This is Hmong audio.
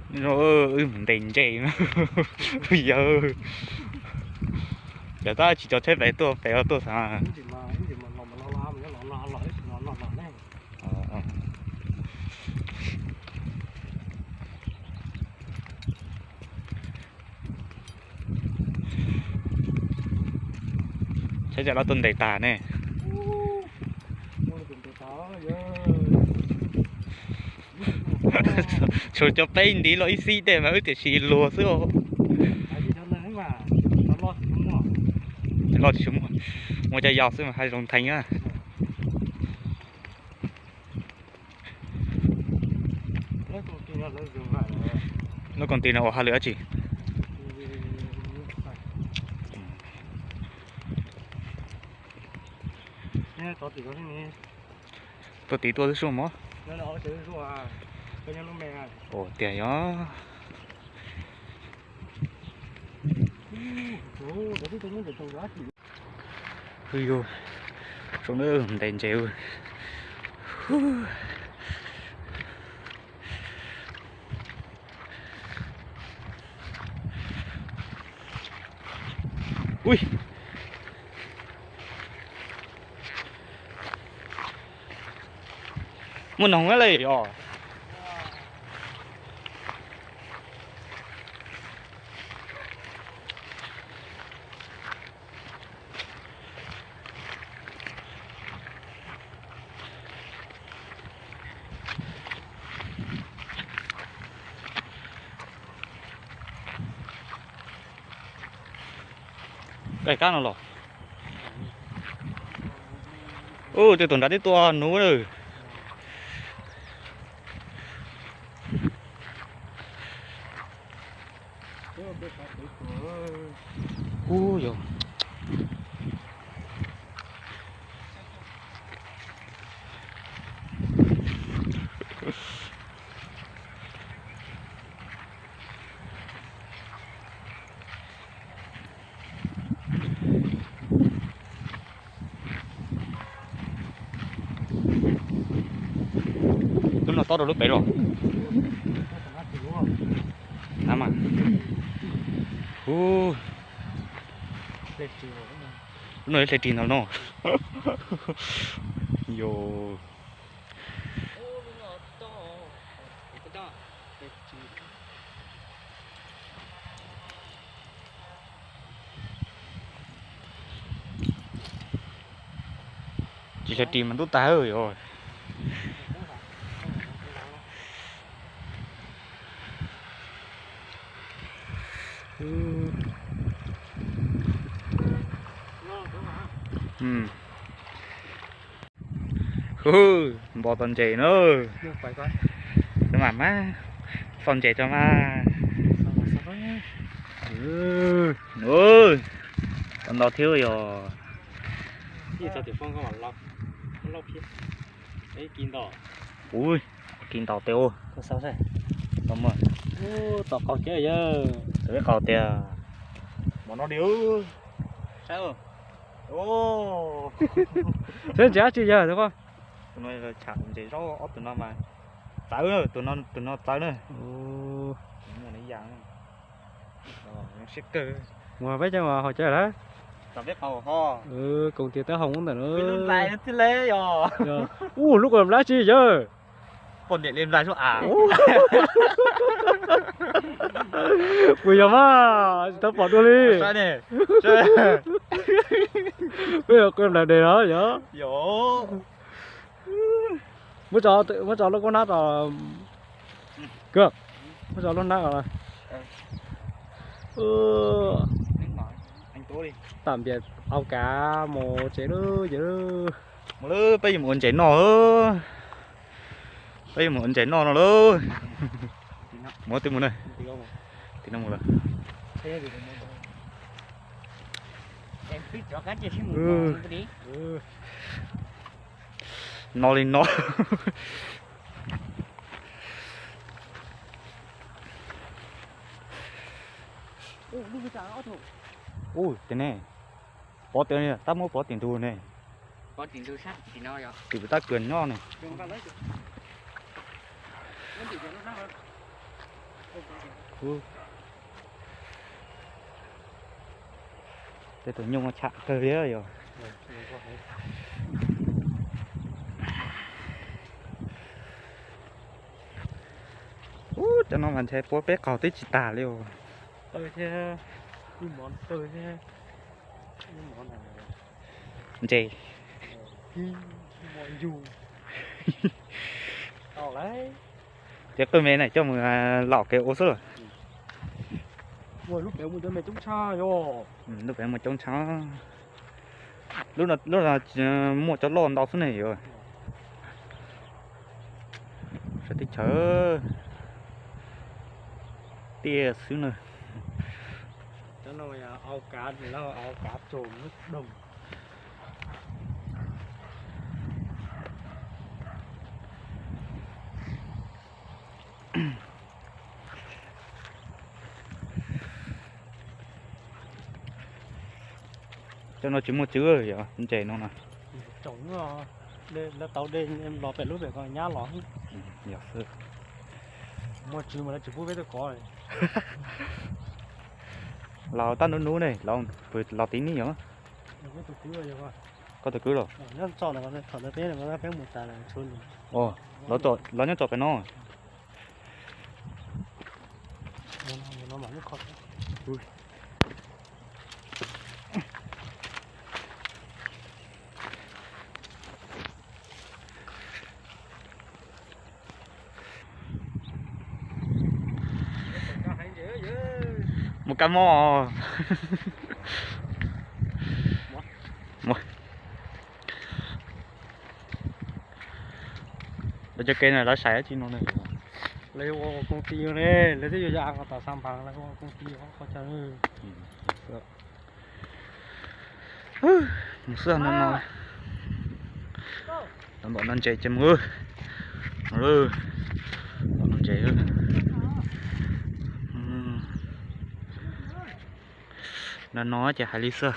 Zoo, wb mus ntes ntses no. Yawg, yog tab tsis cov tsheb pem tuaj pem tuaj xav. Tsheb coj los tuaj ntes tas ne. Tshuav cov peb ntiv los ib xib tej mas wb tiam sis luag xwb. Loj tsis muaj, muaj cov yau xwb mas hav zoov theev na. Lub koom tij no ua hauj lwm dab tsi? Tuaj tid tuaj xwb mog. Ua tiag yog. Hwj yug, zoo na, ntes ntses. Ui, muaj noog li os. Kab no los. Ub, tej tus nrad twb tuaj nuv lawm. Ub yog. Lub no tob rau lub pem los. Ub, lub no hle ris no no. Yog. Tsis hle ris mas ntub tag. Hwj, npog tau ntses na. Mam mas, xauj ntses tso mas. Tau nto thiab yog. Ub, kis ntaus tes ua. Tom qaug tiag yawg. Tom peb qaug tiag. Mov no di. Saib ntses dab tsi yawg? Tus no tsham ntses zaub, ob tus no mas txawv, tus no txawv na. Muaj ib yam siab kawg. Mus peb cov mas haus cawv lawm. Tom peb qaug ho. Koom tias teb hoom ntawm no. Ub, lub kua nplab tsi yawg? Poj niam li nplai suab av. Puas yog mas tsis tau pom dua li. Peb yog kua nplai des los yog. Muab tso lub kub hnab tso. Koj muab tso lub hnab os. Tam npias au kav mus tsev lawm ces. Mus lawm, peb yuav mus ua ntses noj. Peb yuav mus ua ntses noj no lawm. Mus twb mus na. Tim no mus lawm. No li no. Ub, tias ne, pov tias tab muab pov tim ntug ne. Tim tab kws nyob ne. Ub, tej tus nyuj no cham kawg li yog. Ub, cov no mas ntshe puab peb qaug twb tsis tag li os. Taw thiab, ib mov taw thiab, ib mov ntses, ib mov yug. Tau lawm. Ces qwj me na coj mus laum kev ua xwb los. Ua lub pev mus cov me coob tshaj yog. Lub pev mus coob tshaj. Lub no, lub no muaj cov loj ntau xwb ne yog. Sawv teb chaws tiaj xwb na. Cov no au kav, au kav tsom lub doog. Cov no tsis muaj tswb yog ntses no na. Lawv tau dej los pem lub pem ko nyab los. Yog xwb. Muaj tswb mas lawv tsis pub peb tuaj kov. Los tab nub nub ne, los tid ne yog. Koj tus kwv los? Peb mus tas, los nyob tso pem no. Mus kab mob. Lawv cov kev na lawv sai dab tsi no ne? Lawv yuav ua koom tij ne, lawv twb yuav yog a ko tom Xas Npas, lawv ua koom tij qhov chaw. Mus xwb no no. Tau npaum no ntses ces mus. Npaum no ntses. No no ces hais li xwb.